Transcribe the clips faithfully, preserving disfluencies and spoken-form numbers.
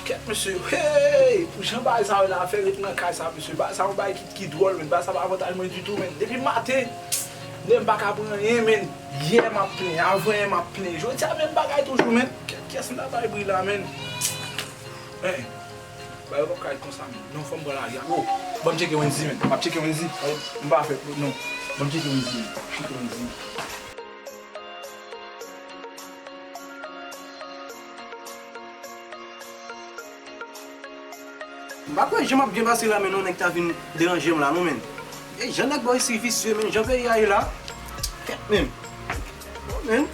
Kèt, mesye, hey! Pou jan bagay sa yo la fè ret nan kay sa, mesye. Bagay sa yon bagay ki, ki dwòl, men bagay sa pa avantaj mwen ditou, men. Depi maten, men m pa ka pran anyen, men. Yè m ap plenyen, avan yè m ap plenyen. Jodi a menm bagay toujou, men. Kèt, kiyès m ta bay bri la, men? Hey! Bagay yo p ap ka ret konsa, men. Non, fò m pran lari a. Oh, ban m tcheke Wendy, men. M ap tcheke Wendy. Oh, m pa fè, non. Ban m tcheke Wendy, men. Tcheke Wendy. M pa kwè jan m ap byen pase la, men non, nèg ta vin deranje m la, non, men. E jan nèg bò isi visye, men, jan peyi a ye la. Kèt, men. Bon, men.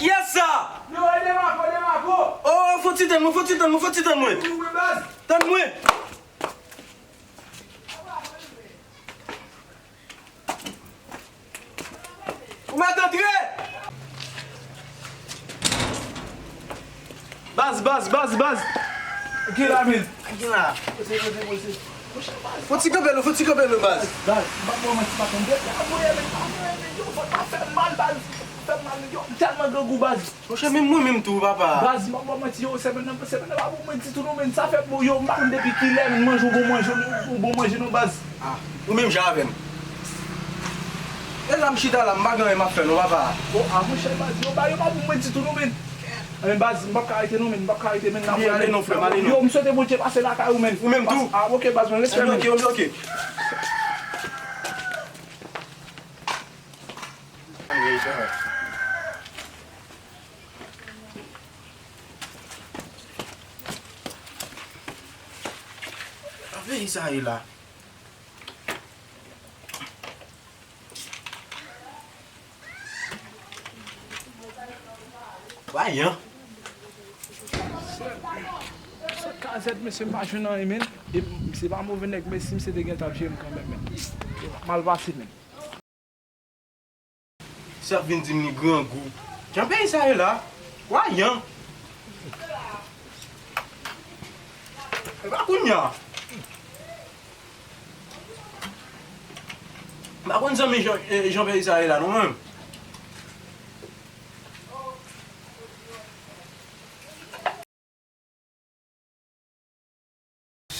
Kiyès sa? Yo, e Demako, Demako! Oh, fò ti tann mwen, fò ti tann mwen, fò ti tann mwen. Wi, wi, baz. Tann mwen. Ou mèt antre! Baz, baz, baz, baz! Ki la, men? Ki la? Poze, poze, poze. Monchè, baz. Fò ti kanpe nou, fò ti kanpe nou, baz. Baz, m pa ba w manti, pa konn de. Pa voye, men, pa voye, men, yo, fò pa fè m mal, baz. Fè m mal, men, yo, m tèlman grangou, baz. Monchè, menm mwen menm tou, papa. Baz, m ap ba w manti, yo, semèn nan, semèn nan pa bon mwen ditou non, men sa fè bon, yo, m pa konn depi kilè, men manje, ou bon manje, ou bon manje non, baz. Ah, ou menm jan avè m. E la m chita la, m pa gen anyen m ap fè non, papa. Oh, ah, monchè, baz, yo, ba, yo pa bon mwen ditou non, men. Men baz, m p ap ka rete non, men, m p ap ka rete, men, n ap wè, men. Ale non, frè m, ale non. Yo, m swete Bondye pase lakay ou, men. Ou menm tou. Ah, ok, baz, mwen, respè, men. Ok, ok. Jan peyi sa ye la. Vayan. Sot kazèt, mesye, m pa jwenn anyen, men. E m, se pa move nèg, men si misye te gen t ap jere m kanmenm, men. Yo, m ap mal pase, men. Sa vin di m li grangou. Jan peyi sa ye la? Kwayan. E pa kounye a. M pa konn zanmi jan, eh, jan peyi sa ye la non, mwen.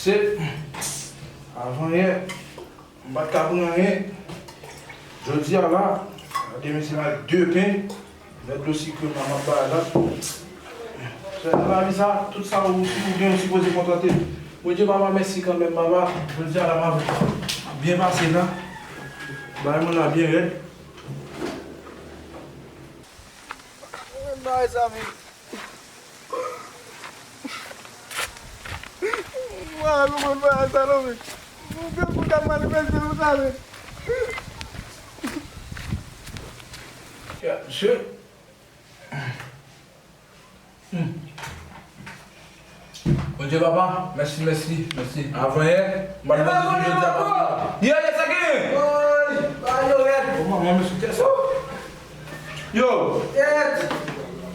Se avan yè, m pa t ka pran anyen. Jodi a la, gade mesye m ak de pen, vè dlo sikre m la, m ap bay la. Se nan lavi sa, tout sa ou, ou gen, ou sipoze kontante. Bondye, papa, mèsi kanmenm, papa. Jodi a la, m ap, m ap byen pase la. Bagay mwen la byen rèd. Mwen bay sa, men. Mwen pa konprann bagay sa non, men. Mwen gen pou kal manifeste pou sa, men. Ya, mesye. Hmm. Bondye papa, mèsi, mèsi, mèsi. Avan yè, m pa t vle di jodi a papa. Ye, ye, sa gen? Woy, bagay yo rèd. Kòman, mwen, men sou tè sa. Yo! Kèt!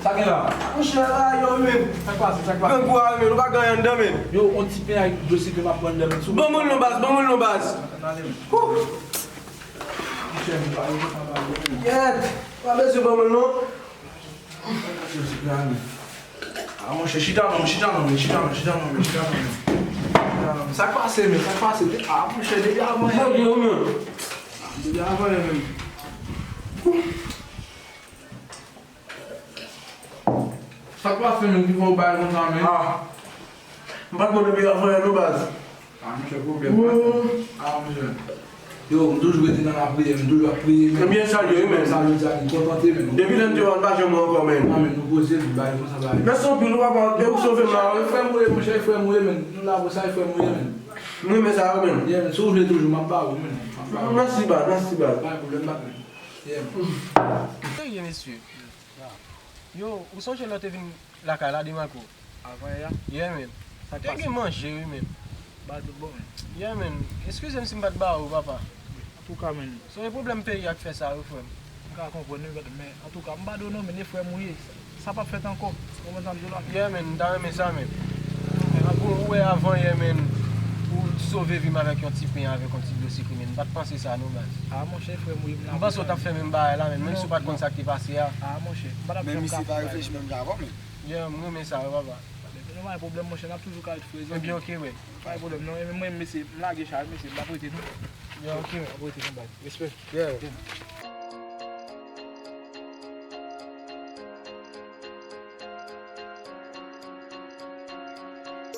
Sa gen la? Monchè, bagay yo, men. Sa k pase, sa k pase? Grangou a, men, nou pa gen anyen anndan, men. Yo, on ti pen ak dlo sikre m ap pran anndan, men. Ban mwen l non, baz, ban mwen l non, baz. Ann ale, men. Monchè, men, bagay yo, sa bagay yo, men. Kèt! Pa bezwen ban mwen l non. Ah, monchè, chita non, chita non, men, chita non, chita non, men, chita non, men. Chita non, men. Sa k pase, men, sa k pase? Ah, monchè, depi avan yè. Depi avan yè, men. Sa k pase, men, ki fè w bay konsa, men? Ah. M pa t bon depi avan yè non, baz. Ah, monchè, pwoblèm pa fè. Ah, monchè. Yo, m toujou rete nan lapriyè, m toujou ap priye, men. Ebyen, sa l ye, wi, men. Sa l ye, sa l ye, kontante, men. Depi lè m te wè w, m pa janm wè w ankò, men. Ah, men, nou poze, nou bay konsa, bay. Mèsi anpil, wi, papa, depi w sove m la, wi. Frè m ou ye, monchè, frè m ou ye, men. Nou la pou sa, frè m ou ye, men. M renmen sa, wi, men. Yeah, men, si w vle toujou, m ap ba ou, men. M ap ba ou. Mèsi, baz, mèsi, baz. Pa gen pwoblèm, baz, men. Yeah, men. Serye, mesye. Yo, ou sonje lè w te vin lakay la, Demako? Avan yè a? Yeah, men. Sa k pase? Te gen manje, wi, men. Ba tout bon, men. Yeah, men. Eskize m si m pa t ba ou, papa. Antouka, men. Se yon pwoblèm peyi a k fè sa, wi, frè m. M ka konprann, wi, men antouka, m padone w, men, e frè m ou ye. Sa p ap fèt ankò. Ou konprann sa m di w la? Yeah, man, m ta renmen sa, man. Bon, ou wè avan yè, man, ou sove vi m avèk yon ti pen, avèk yon ti dlo sikre, man. M pa t panse sa, non, baz. Ah, monchè, frè m, wi, m la. M panse w t ap fè menm bagay la, man, menm si w pa t konn sa k te pase a. Ah, monchè, m pa t ap fè yon kap bagay la. Menm si pa reflechi menm jan avè w, man. Yeah, m renmen sa, wi, papa. Nou pa gen pwoblèm, monchè, n ap toujou ka ret frè, zanmi. Ebyen, ok, wi. Pa gen pwoblèm, non. E mwen, mesye, m lage chay, mesye, m p ap rete, non. Yeah, ok, wi. M p ap rete, non, baz. Respè. Yeah.